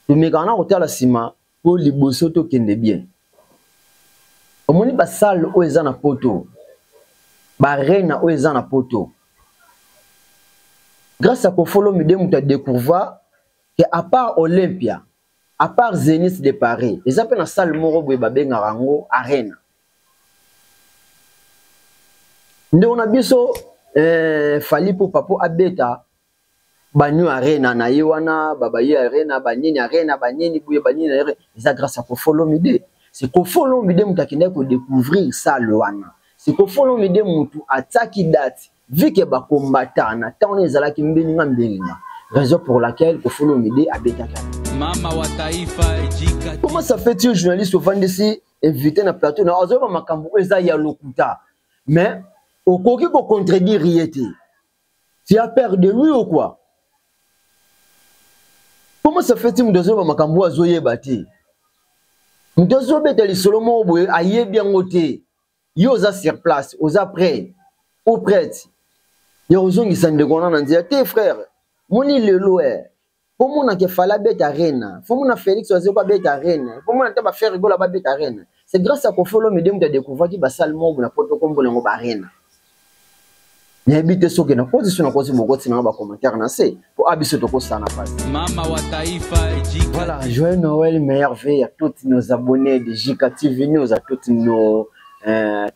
Tomekaka na kotala nsima mpo liboso tokende bien. Omoni basale oyo eza na poto, barena oyo eza na poto, grâce à Koffi Olomide moto adécouvra que à part Olympia, à part Zenith de Paris, eza mpe na salle moko boye babengaka yango Arena. Ndeko na biso Fally Ipupa mpo abeta Banyu Arena na ye wana, babaye Arena, banini Arena, banini boye, banini Arena, eza grâce à Koffi Olomide. C'est Koffi Olomide moto akendaki kodécouvrir salle wana. C'est Koffi Olomide moto atiaki date, vu que bakombata na ntango wana ezalaki mbelinga mbelinga. Raison pour laquelle Koffi Olomide abetaki. Mama wa taifa ejika. Comment ça fait-il journaliste ofandisi invité na plateau na azoyeba makambo oyo eza ya lokuta, mais okoki kocontredire ye te? Tu as peur de lui ou quoi? Comment ça fait-il moto azoyeba makambo oyo azoyeba te? Moto azobeta lisolo moko boye ayebi yango te. Yo oza sur place, oza prêt ou prête ya kozongisa ndeko wana na nzela te, frère. Moni lelo po mona ke Fally abeta Arena, fo mona Félix Wazekwa abeta Arena, fo mona te ba Ferre Gola babeta Arena. C'est grâce à Koffi Olomide moto adécouvraki basale moko na poto kombo nango ba Arena. Nayebi te soki nakosi, so nakosi bokoti nanga bacommentaire na se po a biso tokosana pasi. Mama wa taifa ejika. Voilà, joyeux Noël, meilleurs vœux à toutes nos abonnés de JK TV News, à toutes nos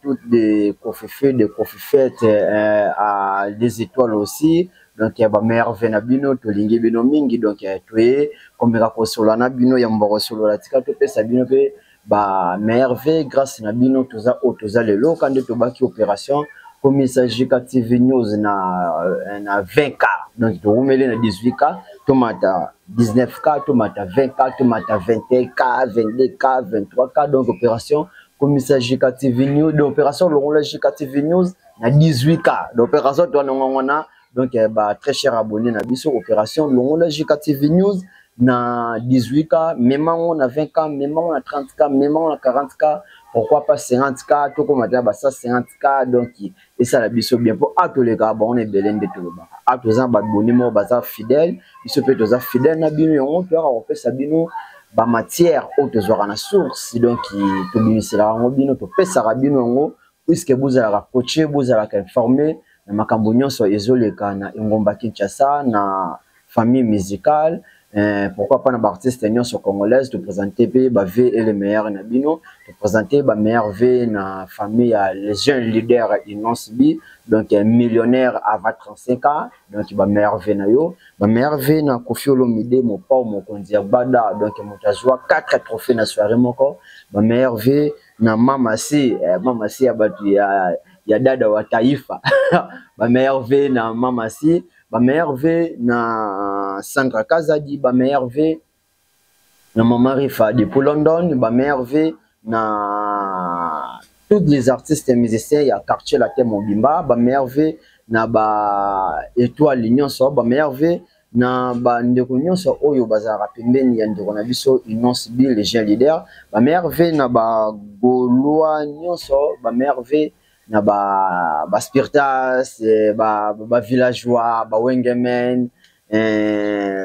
toutes des Koffi, des Koffi fêtes, à des étoiles aussi. Donc ba meilleurs vœux na bino, tolingi bino mingi. Donc toye komeka kosolola na bino ya mboko solola tika topesa bino pe ba meilleurs vœux. Grâce na bino toza oyo toza lelo kande tobaki opération komisa JK TV News na 20K. Donc tokomeli na 18K, tomata 19K, tomata 20K, tomata 21K, 22K, 23K. Donc opération komisa JK TV News, donc opération longola JK TV News na 18K. Donc opération to wana. Donc ba très cher abonné na biso, opération longola JK TV News na 18K, memango na 20K, memango na 30K, memango na 40K, pourquoi pas 50K, tokomata ba 150K. Donc esala biso bien po atoleka bango na ebele nde tolobaka. A toza ba abonné moko baza fidèle, biso mpe toza fidèle na bino, yango toyaka kopesa bino ba matière oyo tozwaka na source. Donc tobimiselaka yango bino, topesaka bino yango puisque bozalaka coaché, bozalaka informé na makambo nyonso ezoleka na engomba Kinshasa, na famille musicale, pourquoi pas na baartiste nyonso congolaise. Toprésente mpe ba vœux et les meilleurs na bino, toprésente ba meilleurs vœux na famille ya les jeunes leaders Innoss'B, donc millionnaire avant 35 ans. Donc ba meilleurs vœux na yo, ba meilleurs vœux na Koffi Olomide, mopao mokonzi ya Gbada, donc moto azwa 4 trophées na soirée moko. Ba meilleurs vœux na Mama C, Mama C ya bato ya dada wa taifa. Ba meilleurs vœux na Mama C, ba meilleurs vœux na Sandra Kazadi, ba meilleurs vœux na Mama Rifa depuis London, ba meilleurs vœux na tous les artistes et musiciens ya quartier latin mobimba, ba meilleurs vœux na ba étoile nyonso, ba meilleurs vœux na bandeko nyonso oyo bazalaka pembeni ya ndeko na biso Innoss'B, le jeune leader, ba meilleurs vœux na ba Gaulois nyonso, ba meilleurs vœux na ba Spiritas, ba villageois, ba Wengemen,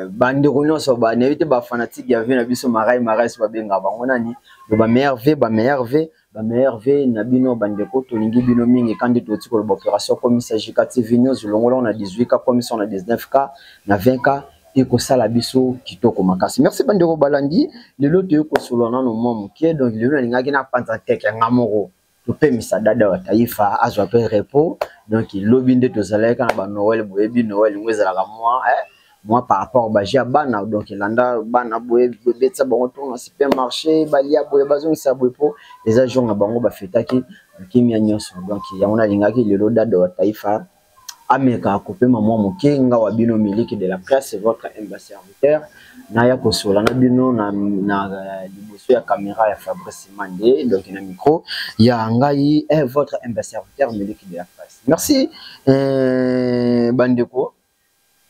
bandeko nyonso ba nayebi te, ba fanatique ya vœux na biso Marai Marai so babengaka bango nani. Ba meilleurs vœux, ba meilleurs vœux, ba meilleurs vœux na bino bandeko, tolingi bino mingi. Kandi toti koloba opération komisa JK TV News longola na 18K, komisa na 19K, na 20K, ekosala biso kitoko makasi. Merci bandeko balandi. Lelo toyei kosolola nano mwa moke. Donc lelo nalingaki napanza teke nga moko, topemisa dada wa taifa azwa mpe repos. Donc lobi nde tozalaki kaka na banoël, boyebi Noël ngo ezalaka mwa par rapport baje ya bana. Donc elanda bana boye, betisa bango tour na supermarché, balia boye, bazongisa boye, po eza jour na bango bafetaki kimia nyonso. Donc yango nalingaki lelo dada wa taifa ameka kopema mwa moke. Nga wa bino Miliki de la presse, votre humble serviteur, naya kosola na bino na liboso ya caméra ya Fabrice Mande, donc na micro ya ngai votre humble serviteur Miliki de la presse. Merci bandeko.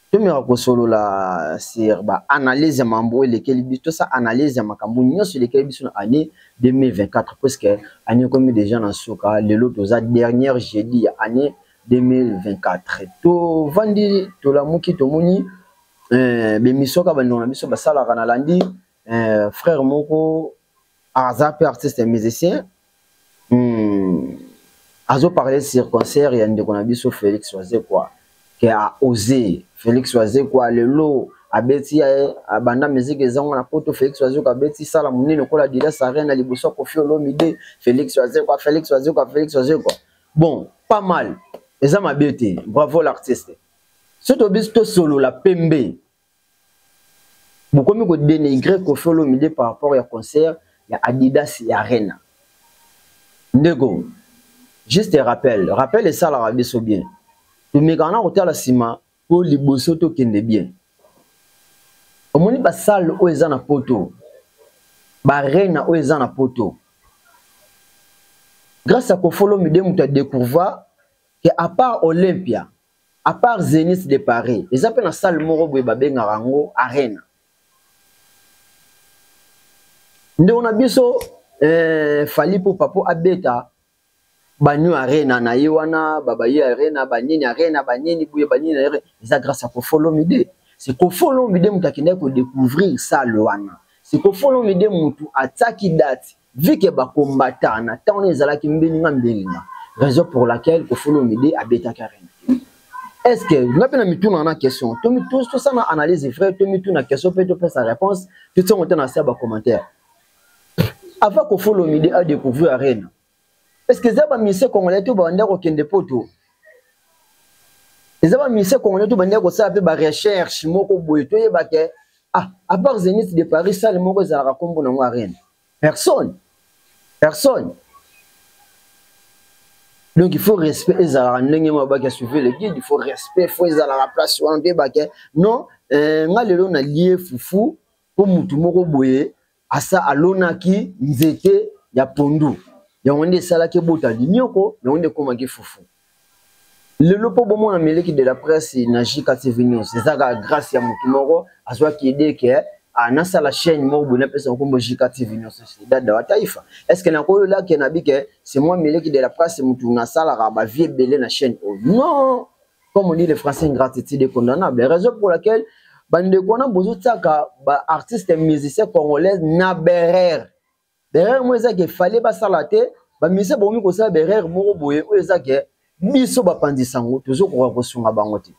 Tomeka kosolola sur ba analyse ya mambo elekeli biso, tosa analyse ya makambo nyonso elekeli biso na année 2024, puisque année ekomi déjà na suka. Lelo toza dernière jeudi ya année 2024. Tovandi, tolamuki, tomoni bémission ka bandeko na biso basalaka na landi. frère moko aza mpe artiste musicien, azoparle sur concert ya ndeko na biso Félix Wazekwa, ke a osé. Félix Wazekwa lelo abeti, abanda musique ezango na poto. Félix Wazekwa abeti sala monene lokola Adidas Arena liboso ya Koffi Olomide. Félix Wazekwa, Félix Wazekwa, Félix Wazekwa, bon, pas mal, eza mabe te, bravo l'artiste. Soki tobiso tosolola pembe, bokomi kodénigrer Koffi Olomide par rapport ya concert ya Adidas ya Arena. Ndeko, juste rappel, rappel esalaka biso bien. Tomekaka na kotala nsima mpo liboso tokende bien. Omoni basalle oyo eza na poto, baarena oyo eza na poto, grâce à Koffi Olomide moto adécouvrir ke à part Olympia, à part Zénith de Paris, eza mpe na salle moko boye babengaka yango Arena. Ndeko na biso Fally Ipupa, mpo abeta banu Arena na ye wana, babaye Arena, banini Arena, banini boye, banini Arena, eza grâce à Koffi Olomide. C'est Koffi Olomide moto akendaki kodécouvrir salle wana. C'est Koffi Olomide motu atiaki date, vu ke bakombata na ntango wana ezalaki mbelinga mbelinga, raison pour laquelle Koffi Olomide abetaki Arena. Est ce que nga mpe na mituna na question, tosala analyse vrai, tomituna question mpe topesa réponse, totiango te na se ya bacommentaire. Avant Koffi Olomide adécouvrir Arena, est ce que eza bamusicien congolais to babanda kokende poto? Eza bamusicien congolais to bandaki kosala mpe barecherche moko boye, toyeba ke ah, à part Zénith de Paris, salle moko ezalaka nkombo nango Arena? Personne, personne. Donc il faut respect ezalaka ndenge moko baki suivre le guide. Il faut respect, faut ezalaka place wana toyeba ke non, nga lelo nalie fufu mpo mutu moko boye asa alonaki nzete ya pondu, yango nde esalaki ebota linyoko, yango nde ekomaki fufu. Lelo mpo bomona Meleki de la Presse na JK TV News, eza kaka grâce ya motu moko azwaki idée ke nasala chaîne moko boye, napesa nkombo JK TV News, Dada wa Taifa. Est ce que nakoyolake na bi ke c'est moi Meleki de la Presse motu nasalaka bavie ebele na chaîne oyo? Non. Comme on dit, les Français, ingratitude est condamnable. Raison pour laquelle bandeko wana bozotiaka baartiste musicien congolaise na berere, berere moko eza ke fale basala te. Bamusicien bokomi kosala berere moko boye oyo eza ke biso bapanzisa yango, tozokoka kosunga bango te.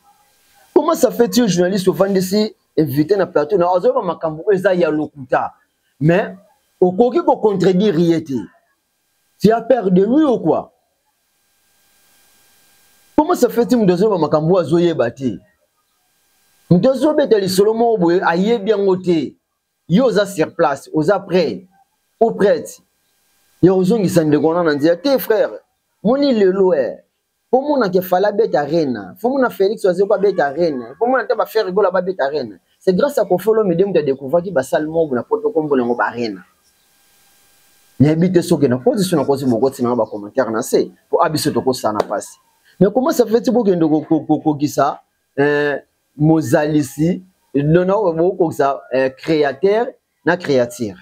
Comment ça fait-il, journaliste ovandisi invité na plateau na azoyeba makambo oyo eza ya lokuta, mais okoki kocontredire ye te? Tu as peur de lui ou quoi? Comment ça fait-il, moto azoyeba makambo oyo azoyeba te, moto azobeta lisolo moko boye ayebi yango te, yo oza sur place, oza prêt ou prête ya kozongisa ndeko wana na nzela te? Frère, moni lelo e mpo mona ke Fally abeta Arena, fo mona Félix Wazekwa abeta Arena, fo mona te baFerre Gola babeta Arena, c'est grâce à Koffi Olomide moto adécouvraki basalle moko na poto kombo nango baarena. Nayebi te soki nakozi so nakozi, bokoti nanga bacommentaire na se po a biso tokosala na mpasi. Mais comment ça fait ti bokende kokokisa mozalisi dona, bokokisa créateur na créature?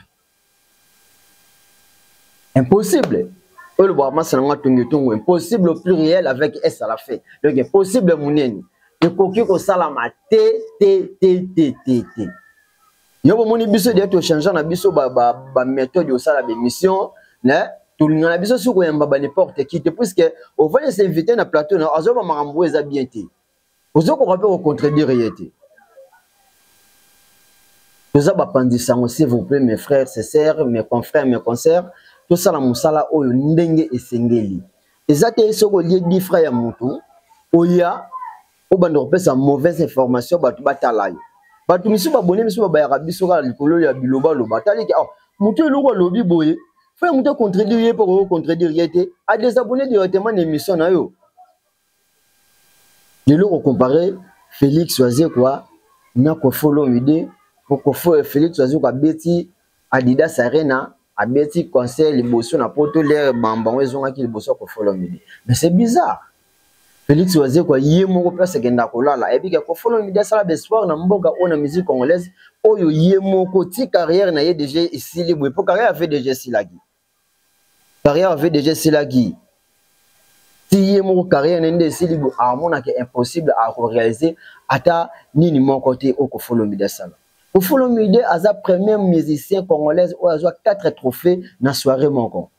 Impossible. Oyo lobaka masa nanga tongotongo, impossible au pluriel avec s à la fin. Donc impossible monene ekoki kosalama te, te, te, te, te, te. Yo bomoni biso deya tochange na biso baméthode osala bémission ne tolinga na biso soki koyamba ba n'importe qui te, puisque ovandi s'invité na plateau na azoba makambo oyo eza bien te, ozokoka mpe kocontredire ye te. Toza bapanzi sango. S'il vous plaît, mes frères, ses sœurs, mes confrères, mes consoeurs, tosala mosala oyo ndenge esengeli. Eza te soki olie difra ya motu, oya obanda kopesa mauvaise information, bato batala yo. Bato misusu babone misusu babayaka biso kaka likolo ya bilobaloba. Taliki oh, motu eloko alobi boye, frère, motu acontredire ye mpo kocontredire ye te, adésabonné directement na émission na yo. Lelo kocompare Félix Wazekwa na Koffi Olomide, po Koffi, Félix Wazekwa abeti Adidas Arena, abeti concert liboso na poto, lere bambango ezongaki liboso ya Koffi Olomide. Mais c'est bizarre, Félix Wazekwa ye moko place akenda kolala ayebi ke Koffi Olomide asala baespoir na mboka oyo na musique congolaise oyo. Ye moko ti carrière na ye déjà esili boye, po carrière ave déjà esilaki, carrière ave déjà esilaki, ti ye moko carrière na ye nde esili boye, amonaka impossible akoréaliser ata nini moko te oyo Koffi Olomide asala. Koffi Olomide aza premier musicien congolaise oyo azwa 4 trophées na soirée moko.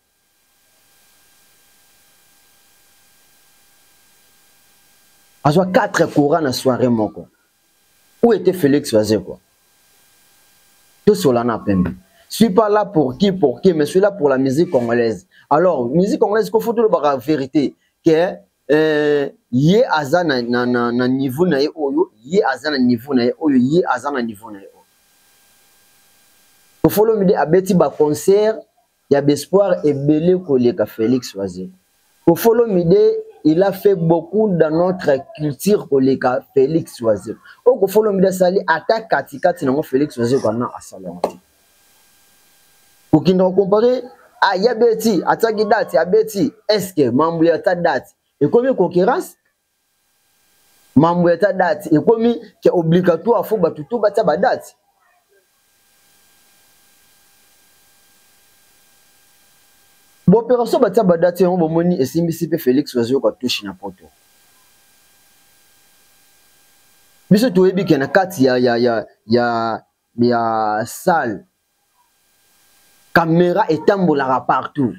Azwa 4 kora na soirée moko. Où était Félix Wazekwa? Tout cela na pembe. Je suis pas là pour qui, pour qui, mais je suis là pour la musique congolaise. Alors, musique congolaise, il faut tout le vérité. Que ye aza na, na, na, na niveau na ye oyo, ye aza na niveau na ye oyo, ye aza na niveau na ye oyo. Koffi Olomide abeti ba concert ya espoir ebele koleka Félix Wazekwa. Koffi Olomide, il a fait beaucoup dans notre culture koleka Félix Wazekwa. Oyo Koffi Olomide asali ata katikati nango Félix Wazekwa na asali yango te. Kokenda kocomparer, ah, ya beti, atiaki date, ya beti, est-ce que mambo ya ta date ekomi concurrence? Mambo ya ta date ekomi ke obligatoire faut bato tout batia ba date. Opération batia ba date yango bomoni esimbisi pe Félix Wazekwa touche na poto. Biso toyebi ke na kati ya ya ya ya ya salle caméra etambolaka partout.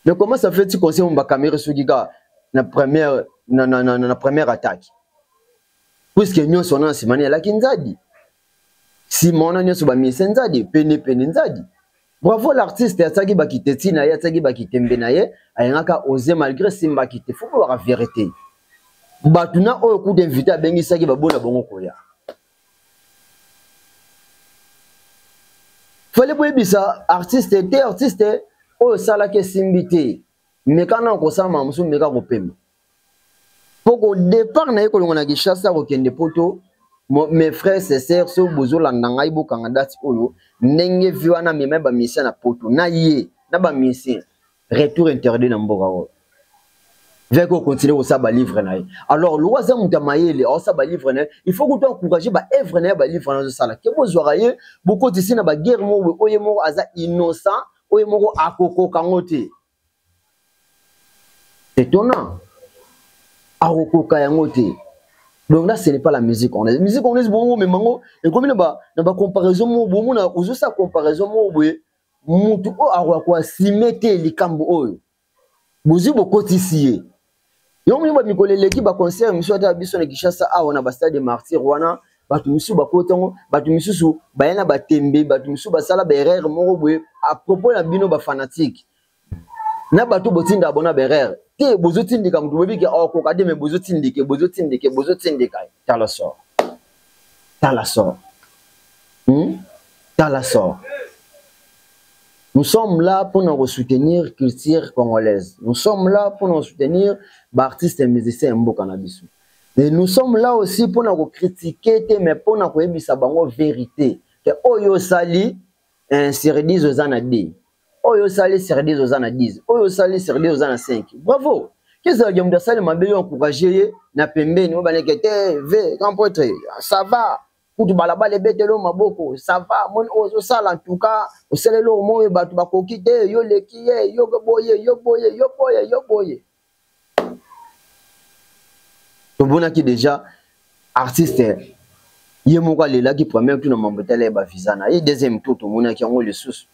Mais comment ça fait tu conseilles ba caméra soki ka na première na na na, na première attaque? Puisque nyonso na nsima na elaki nzadi. Nsima wana nyonso ba mise nzadi, pene pene nzadi. Bravo l'artiste ataki bakite na ye, ataki bakitembe na ye, ayangaka oser malgré simba kite. Faut pas la vérité. Bato na oyo coup d'invité abengisaki babona bongo koya. Fallait boyebisa artiste te, artiste oyo osalaki esimbi te. Meka na kosala mosusu, meka kopema. Po ko départ na ye kolonga na Kinshasa kokende poto, mes frères et sœurs, so bozolanda ngai bokanga date oyo, ndenge vi wana mema ba musicien na poto, na ye, na ba musicien, retour interdit na mboka oyo. Vek o continuer kosala ba livre na ye. Alors, le roi aza moto ya mayele, aosala ba livre na ye, il faut kutu encourager ba œuvre na ye, ba livre na azosala. Ke bozwaka ye, bokotisi na ba guerre moko boye, oyo ye moko aza innocent, oyo ye moko akokoka yango te. Étonnant. Akokoka yango te. Donc là, ce n'est pas la musique congolaise. Musique congolaise, bon, mais mango, et comme il y a ba comparaison, bon, bon, on a sa comparaison, bon, boye, mutu o akoka assumer te likambo oyo. Bozi bokotisi ye. Yo moni ba mikolo eleki ba concert misusu ata biso na Kinshasa awa na ba stade de martyr wana, bato misusu bakota yango, bato misusu baya na batembe, bato misusu basala ba erreur moko boye à propos na bino ba fanatique. Na bato botinda bona ba erreur. Te bozotindika moto boyebi ke okoka te, mais bozotindike, bozotindike, bozotindika. Tala sort. Tala sort. Tala sort. Nous sommes là pour nous soutenir culture congolaise. Nous sommes là pour nous soutenir les artistes et musiciens mboka na biso. Et nous sommes là aussi pour nous critiquer, mais pour nous koyebisa bango vérité. Que oyo sali un sur 10 oza na 2. Oyo sali sur 10 oza na 10. Oyo sali sur 10 oza na 5. Bravo. Qu'est-ce que vous avez mabe yo encourager ye na pembeni oyo baleke te v grand prêtre ça va. Kutu balabala ebetelo maboko ça va moni ozo sala en tout cas osalelo moyo bato bakoki te yo leki ye yo boye yo boye yo boye yo boye. Tobonaki déjà artiste ye moko alelaki premier tour na mambo etala ye ba visa na ye, deuxième tour tomonaki yango lisusu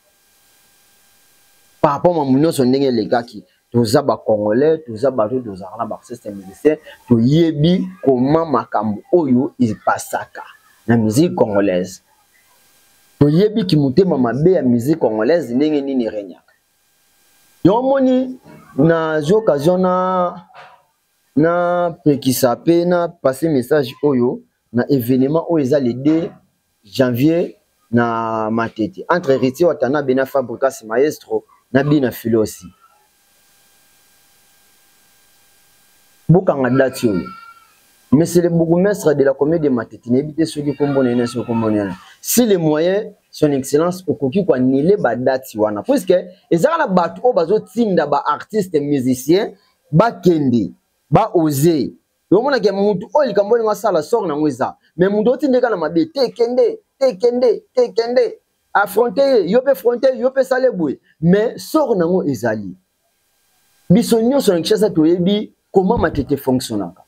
par rapport mambo nyonso ndenge elekaki. Toza ba congolais, toza bato, tozalaka na ba artiste musicien, toyebi comment makambo oyo epasaka na musique congolaise. Toyebi ki motema mabe ya musique congolaise ndenge nini regnaka. Yo moni na zwi occasion na pekisa pe na passer message oyo na événement oyo eza le 2 janvier na Matete entre Héritier Watanabe na Fabregas Maestro na Bina Filosi. Bokanga date oyo. Monsieur le bourgmestre de la commune de Matete, n'hébite ceux qui kombo na soki kombo na. Si les moyens, son excellence okoki ko annuler ba date wana puisque ezaka na bato oyo bazotinda ba artistes musiciens bakende ba oser. Omonaka ke mutu oyo likambo olingo asala sort nango eza. Mais mutu otindeka na mabe te kende, te kende, te kende. Affronter ye, yo pe affronter, yo pe sale boye. Mais sort nango ezali. Biso nyonso na Kinshasa toyebi comment Matete fonctionnaka.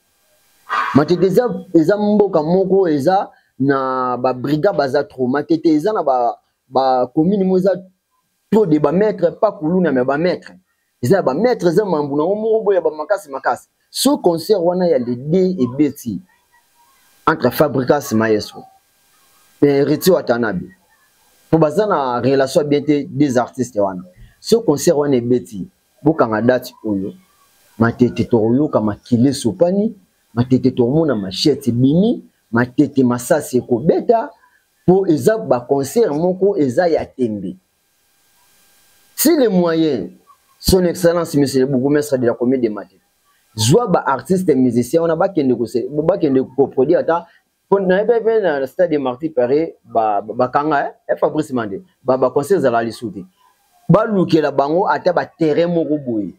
Matete eza mboka moko eza na babrigade baza trop. Matete eza na bacommune mo eza trop de bamaître, pas kuluna, mais bamaître eza ya bamaître, eza mambu nango moko boye ya bamakasi makasi. So concert wana ya le deux ebeti entre Fabregas Maestro et Héritier Watanabe, po baza na relation bien te des artistes wana. So concert wana ebeti, bokanga date oyo, Matete tokoyoka makili esopani, Matete tokomona machette ebimi, Matete masasi ekobeta, po eza baconcert moko eza ya tembe. Si les moyens, Son Excellence monsieur le bourgmestre de la commune de Matete, zwa baartiste musicien wana bakende koproduire ata nayebi mpe na stade de Martyr Paris bakanga Fabrice Mande, baconcert ezala lisusu te. Balukela bango ata baterrain moko boye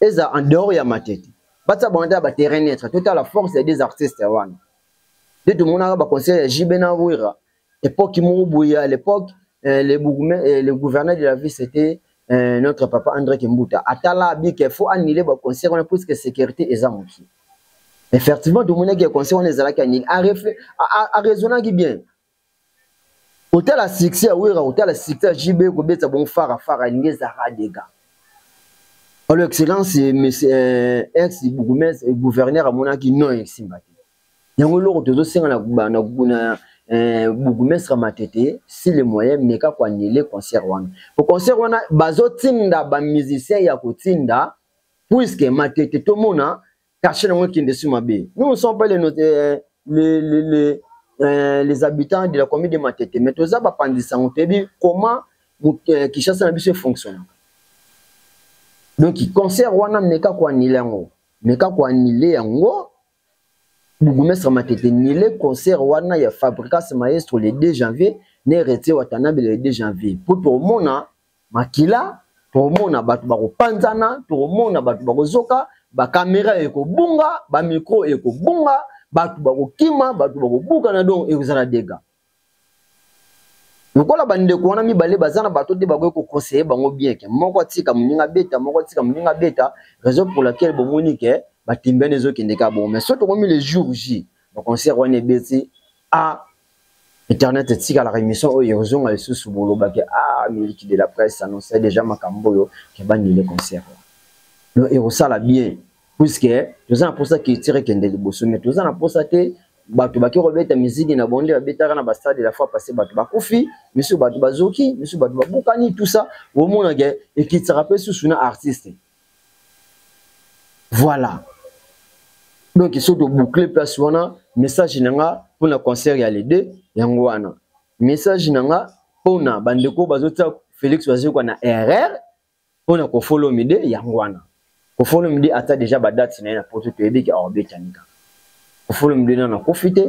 eza en dehors ya Matete, batia bango ata baterrain neutre, totala force ya des artistes wana. Nde tomonaka baconcert ya JB na Wera époque moko boye. À l'époque, le gouverneur de la ville, c'était notre papa André Kimbuta. Atala abi ke faut annuler baconcert wana puisque sécurité eza moke. Effectivement, tomonaki ya concert wana ezalaki annulé. Araisonnaki bien, otala succès ya Wera, otala succès ya JB, kobeta bongo fara fara elingi ezalaka dégâts. Alors, Excellence monsieur ex bourgmestre, gouverneur, amonaki non, esimba te. Yango eloko tozosenga na bourgmestre Matete, si le moyen, meka koannuler concert wana, po concert wana bazotinda bamusicien ya kotinda, puisque Matete tomona cachet nango ekende su mabe. Nous ne sommes pas les habitants de la commune de Matete, mais toza bapandisa yango, toyebi comment Kinshasa na biso efonctionnaka. Donc concert wana, meka koannuler yango, meka koannuler yango, bourgmestre Matete, annuler concert wana ya Fabregas Maestro le 2 janvier na Héritier Watanabe le 2 janvier, po tomona makila, tomona bato bakopanzana, tomona bato bakozoka, bakamera ekobunga, bamicro ekobunga, bato bakokima, bato bakobukana. Donc ekozala dégâts. Lokola bandeko wana mibale baza na bato te bakoki koconseiller bango bien ke moko atika moninga beta, moko atika moninga beta, raison pour laquelle bomoni ke batimbene ezokende kaka bongo. Mais soki tokomi le jour J, baconcert wana ebeti, a internet etikalaka émission oyo ekozonga lisusu, bolobaki: "Ah, Miliki de la presse annonçait déjà makambo oyo ke baannuler concert wana." Donc ekosala bien, puisque toza na mposa culture ekende liboso, mais toza na mposa te bato baki kobeta miziki na bonde babetaka na bastade la fois passé, bato bakufi, misusu bato bazoki, misusu bato babukani, tout ça. Omonake ekitisaka mpe susu na artiste. Voilà, donc soki toboucle place wana, message na nga mpona concert ya le deux yango wana. Message na nga mpona bandeko bazotia Félix Wazekwa na erreur mpona Koffi Olomide yango wana. Koffi Olomide ata déjà badate na ye na Poto, toyebi ke aobetani kaka. Koffi Olomide nano akufi te,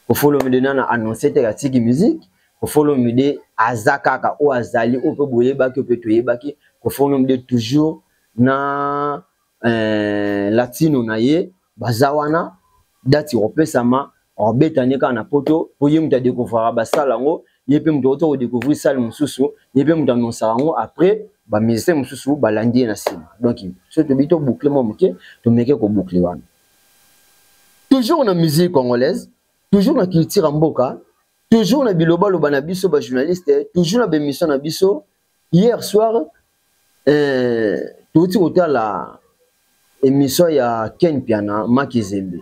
Koffi Olomide nano annonce te atiki musique. Koffi Olomide aza kaka oyo azali, oyo mpe boyebaki, oyo mpe toyebaki. Koffi Olomide toujours na latino na ye baza wana. Date ekopesama, akobetani kaka na Poto, mpo ye moto adécouvraka basala yango, ye mpe moto akota kodécouvrir sale mosusu, ye mpe moto annonçaka yango, après bamusicien mosusu balandi ye na nsima. Donc soki tobi toboucle mwa moke, tomeke koboucle wana. Toujours na musique congolaise, toujours na culture ya mboka, toujours na bilobaloba na biso bajournaliste, toujours na bémission na biso. Hier soir, touti kotala émission ya Ken Piana Makizembe,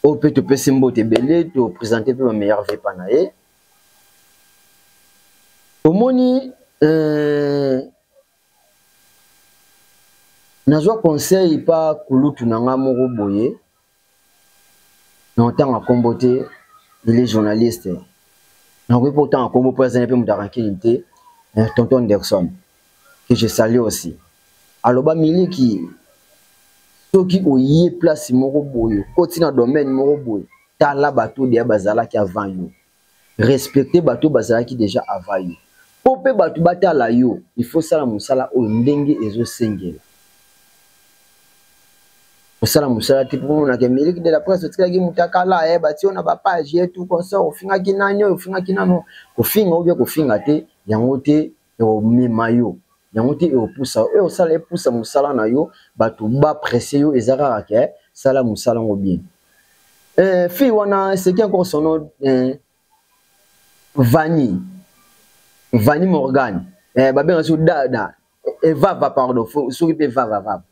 oyo mpe topesi mbote ebele, toprésente mpe bameilleur vœux pa na ye. Omoni, nazwa conseil pa kulutu na nga moko boye, na otanga nkombo te, il est journaliste, nakoki mpe otanga nkombo mpo azali mpe moto arankini te, tonton Anderson que je salue aussi. Aloba: "Miliki, soki oye place moko boye, okoti na domaine moko boye, tala bato deya bazalaki avant yo, respecte bato bazalaki déjà avant yo, mpo mpe bato batala yo. Il faut sala mosala oyo ndenge ezosengela kosala mosala te, mpo monaka Miliki de la presse otikaki moto akala ye, batie yo na bapage ye tout consort, ofingaki nani oyo, ofingaki nano." Kofinga obia kofinga te, yango te ekomema yo, yango te ekopusa oyo osala, epusa mosala na yo, bato baapprécie yo. Eza kaka ke sala mosala yango bien. Fille wana, c'est qui encore son nom? Vani. Vani Morgan. Babenga so dada. Vava, pardon. Soki pe Vava, Vava.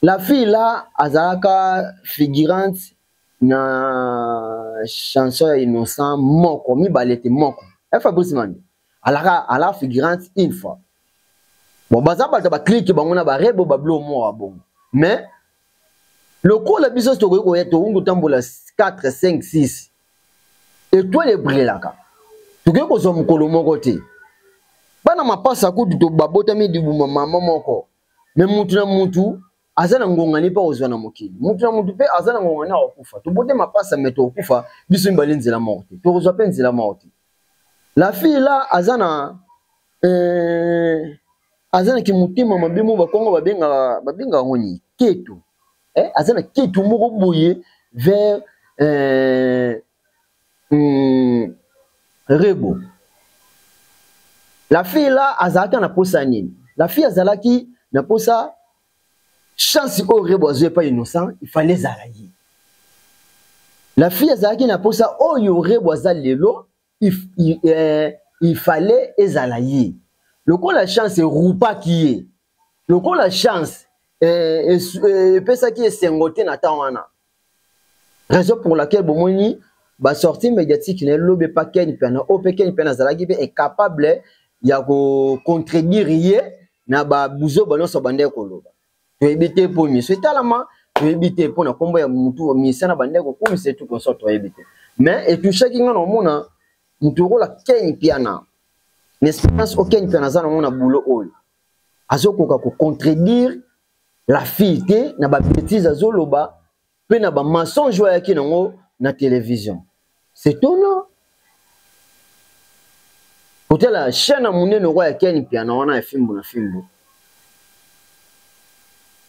La fille là, azalaka figurante na chanson ya Innocent moko, mibale te, moko. Fabrice Mande. Alaka, ala figurante une fois. Bon, baza bato ba clique bango na ba rebo ba blo mo bongo. Mais lokola biso tokoki koya tokoki kotambola 4 5 6 étoile ebrelaka, tokoki kozwa mokolo moko te. Bana mapasa kutu to babotami libuma mama moko, mais mutu na mutu aza na ngongani mpe akozwa na mokili, mutu na mutu mpe aza na ngongani akokufa. Tobote mapasa, mais tokokufa biso mibale nzela moko te, tokozwa mpe nzela moko te. La fille là aza na kimotema mabe mo bakongo babengaka yango nini, keto, aza na keto moko boye vers Rebo. La fille là azalaki na posa nini? La fille azalaki na posa chance oyo Rebo azwi epai Innocent, il fallait ezala ye. La fille azalaki na posa oyo Rebo aza lelo, il fallait ezala ye. Lokola chance erupaki ye, lokola chance epesaki esengo te na temps wana, raison pour laquelle bomoni basortie médiatique na elobi epa Ken Mpiana, oyo mpe Ken Mpiana azalaki mpe incapable ya kocontredire ye na babuzoba nyonso bandeki koloba. Toyebi te mpo miso etalama, toyebi te mpo na nkombo ya mutu misa na bandeko kokumisa etu consort, toyebi te. Mais etouchaki nga na omona mutu lokola Ken Mpiana, na expérience oyo Ken Mpiana aza nango na boulot oyo, azokoka kocontredire la fille te na babêtise azoloba mpe na bamensonge oyo ayaki nango na télévision. C'est étonnant kotala chaîne ya monene oyo ya Ken Mpiana wana ya fimbu na fimbu,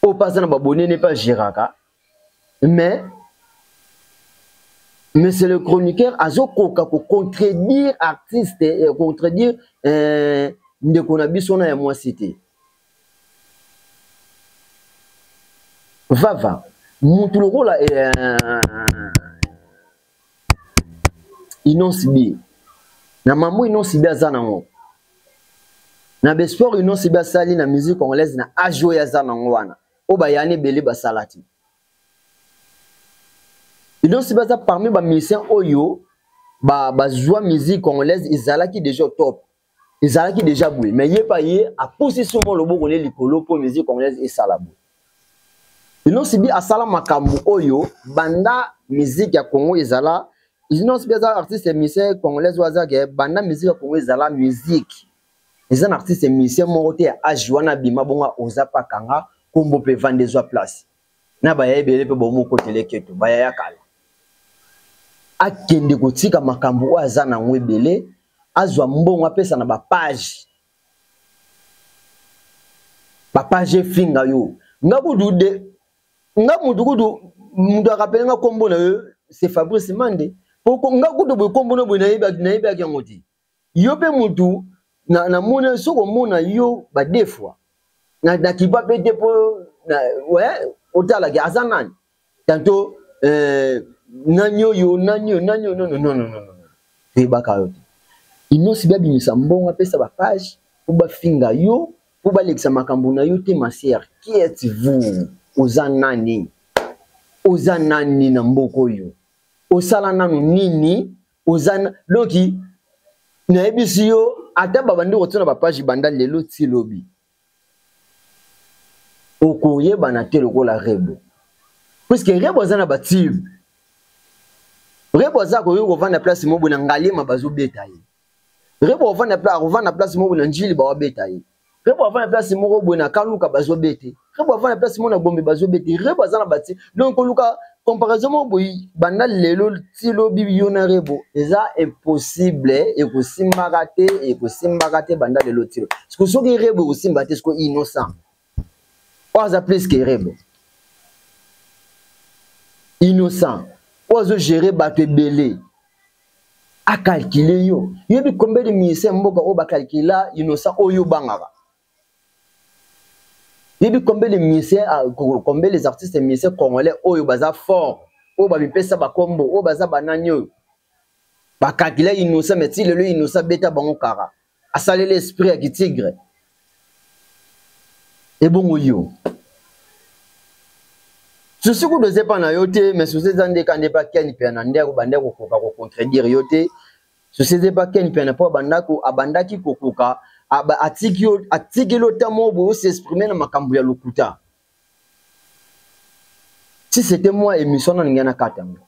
oyo mpe aza na babonene mpe agéraka, mais monsieur le chroniqueur azokoka kocontredire artiste, contredire ndeko na biso na ya mwasi te. Vava mutu lokola Innoss'B na mambo Innoss'B aza nango na besport, Innoss'B asali na musique congolaise na age oyo aza nango wana, oyo bayani ebele basala te. Innoss'B aza parmi bamusicien oyo bazwa musique congolaise ezalaki déjà top, ezalaki déjà boye, mais ye pa ye apusi somo loboko ne likolo mpo musique congolaise esala boye. Innoss'B asala makambo oyo banda musique ya Congo ezala. Innoss'B aza artiste musicien congolaise oyo aza ke banda musique ya Congo ezala, musique eza na artiste musicien moko te ya age wana abima bongo oza pa kanga kombo mpe evanda ezwa place na baya ebele mpe bomokotela eketo baya ya kala. Akende kotika makambo oyo aza nango ebele, azwa mbongo apesa na bapage, bapage efinga yo. Nga kutu de nga mutu kutu mutu akapele nga kombo na yo, c'est Fabrice Mande, po nga kutu boye kombo na boye nayebaki yango te. Yo mpe mutu namoni soki omona yo ba deux fois nakipa mpe te mpo ouais, otalaki aza nani tantôt, nani oyo, nani oyo, nani oyo. Non, non, non, non, non, toyebaka yo te. Innoss'B abimisa mbongo apesa bapage mpo bafinga yo, mpo balekisa makambo na yo te. Ma sœur, qui êtes-vous? Oza nani? Oza nani na mboka oyo? Osala nanu nini? Oza donc nayebisi yo, ata babandi kotia na bapage banda lelo ti lobi, okoyebana te lokola Rebo, puisque Rebo aza na batube. Rebo aza koyoki kovanda place moko boye na Ngaliema, bazobeta ye. Rebo akovanda place moko boye na Njili, bawabeta ye. Rebo avanda place moko boye na Kaluka, bazobete. Rebo avanda place moko na Gombe, bazobete. Rebo aza na bati. Donc koluka comparaison moko boye banda lelo ti lobi yo na Rebo eza impossible, ekosimbaka te, ekosimbaka te banda lelo ti lobi. Siko soki Rebo ekosimba te, siko Innocent oyo aza plus que Rebo, Innocent oyo azogere bato ebele, acalcule yo. Yoyebi combien de musicien mboka oyo bacalcula Innocent oyo obangaka? Yebi combien de musiciens, combien les artistes musiciens congolais oyo baza fort? oyo bamipesa bakombo oyo baza banani oyo bakakila Innocent, mais ti lelo Innocent abeta bango kara, asaleli esprit ya kitigre. Ebongo yo susi kudu eza epa na yo te, mais susi eza nde ka nde pa Ken mpe na nde banda kokoka kocontredire yo te. Susi eza epa Ken mpe na mpo abandako abandaki kokoka, atiki yo, atikeli yo ta moko boye os'exprime na makambo ya lokuta. Si c'était moi, émission na ninga na kata yango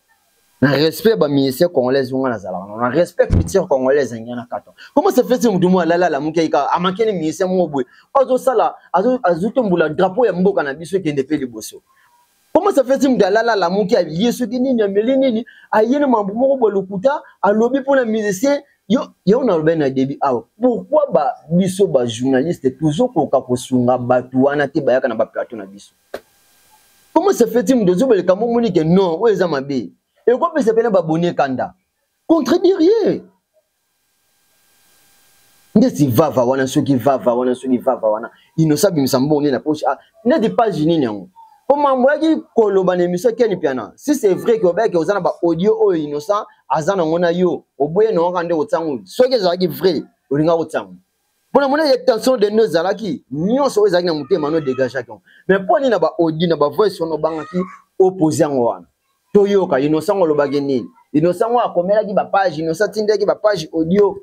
na respect ba musicien congolaise nga nazalaka na respect culture congolaise nga na kata. Comment ça fait mutu mo alala alamuki ayika amakeli musicien moko boye azosala, azotombola drapeau ya mboka na biso ekende mpe liboso? Comment ça fait mutu alala alamuki, aye soki nini, ameli nini, aye na mambo moko boye lokuta, alobi mpona musicien? Yo yo nalobi na début awa, pourquoi ba biso ba journaliste tozokoka kosunga bato wana te bayaka na baplateau na biso? Comment ça fait mutu ozobeleka momoni ke non, oyo eza mabe, ekopesa pene babone kanda, contredire ye ndeti vava wana? Soki vava wana, soki vava wana, Innocent abimisa mbongo nini na poche? Ah, neti page nini yango po mambo yaki koloba na émission Ken Piana. Si c'est vrai ke obeyaki oza na baaudio oyo Innocent aza nango na yo, oboye nango kaka nde kotiango. Soki ezalaki vrai, olinga kotiango mpona mona ye tension de no ezalaki nyonso oyo ezalaki na motema no dégageaki yango. Mais mpo nini na baaudio na bavoice wana obangaki opose yango wana? Toyoka Innocent ngo olobaki nini. Innocent ngo akomelaki bapage, Innocent atindaki bapage audio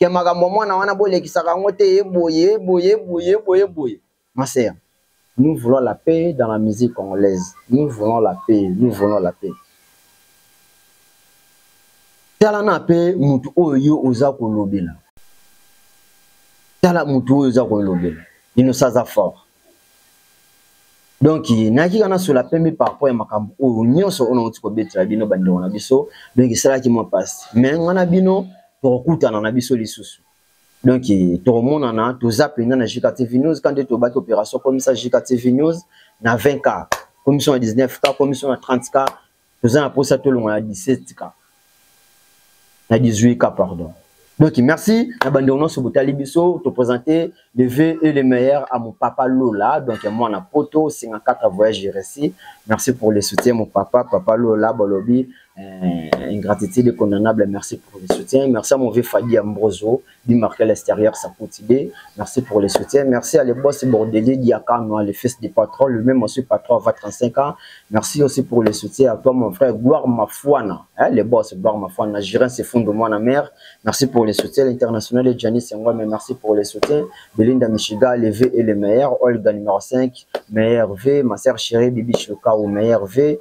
ke makambo mwana wana bolekisaka yango te, eboye eboye eboye eboye eboye. Ma sœur, nous voulons la paix dans la musique congolaise. Nous voulons la paix, nous voulons la paix. Tala na mpe mutu oyo yo oza kolobela, tala mutu oyo oza kolobela. Innocent aza fort. Donc nayaki kaka nasola pembe par rapport ya makambo oyo nyonso oyo nauti kobetela bino, bandeko na biso. Donc esalaki mwa mpasi, mais nga na bino tokokutana na biso lisusu. Donc tokomonana, toza mpenza na JK TV News. Quand nde tobaki opération komisa JK TV News na 20K, commission na 19K, commission na 30K, toza na mposa tolonga na 17K, na 18K, pardon. Donc merci na bandeko nyonso botali biso. Toprésente le vœu et le meilleur à mon papa Lola, donc mwana poto 54 voyage récit. Merci pour le soutien, mon papa, papa Lola. Balobi ingratitude condamnable. Merci pour le soutien. Merci à mon vieux Fadi Ambroso du marqué à l'extérieur sa idée. Merci pour le soutien. Merci à les boss bordelier Diakano, le fils du patron, le même aussi patron va 35 ans. Merci aussi pour le soutien à toi, mon frère Gloire Mafouana, hein, les boss Gloire Mafouana, Jirin c'est fond de moi la mère. Merci pour le soutien. L'international de Gianni Sengwa, mais merci pour le soutien. Belinda Michiga, le V et le meilleur. Olga numéro 5, meilleur V. Ma sœur chérie Bibi Chouka ou meilleur V.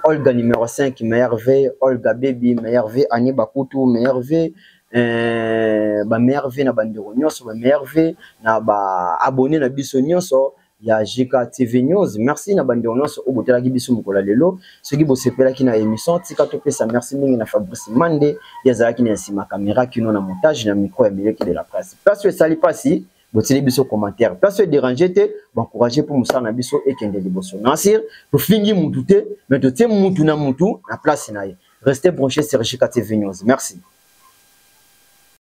Olga numéro 5, meilleur V. Olga Baby, meilleur V. Annie Bakutu, meilleur V. Ba meilleur V na bandeko nyonso, ba meilleur V na ba abonné na biso nyonso ya JK TV News. Merci na bandeko nyonso oyo botalaki biso mokolo ya lelo. Soki bosepelaki na émission, tika topesa merci mingi na Fabrice Mande, ye azalaki na nsima caméra kino na montage na micro ya Mileki de la presse. Place oyo esali mpasi, botili biso commentaire. Place oyo déranger te, baencourage mpo mosala na biso ekende liboso. Nasir, tofingi mutu te, mais totie mutu na mutu na place na ye. Restez branchés sur JK TV News. Merci.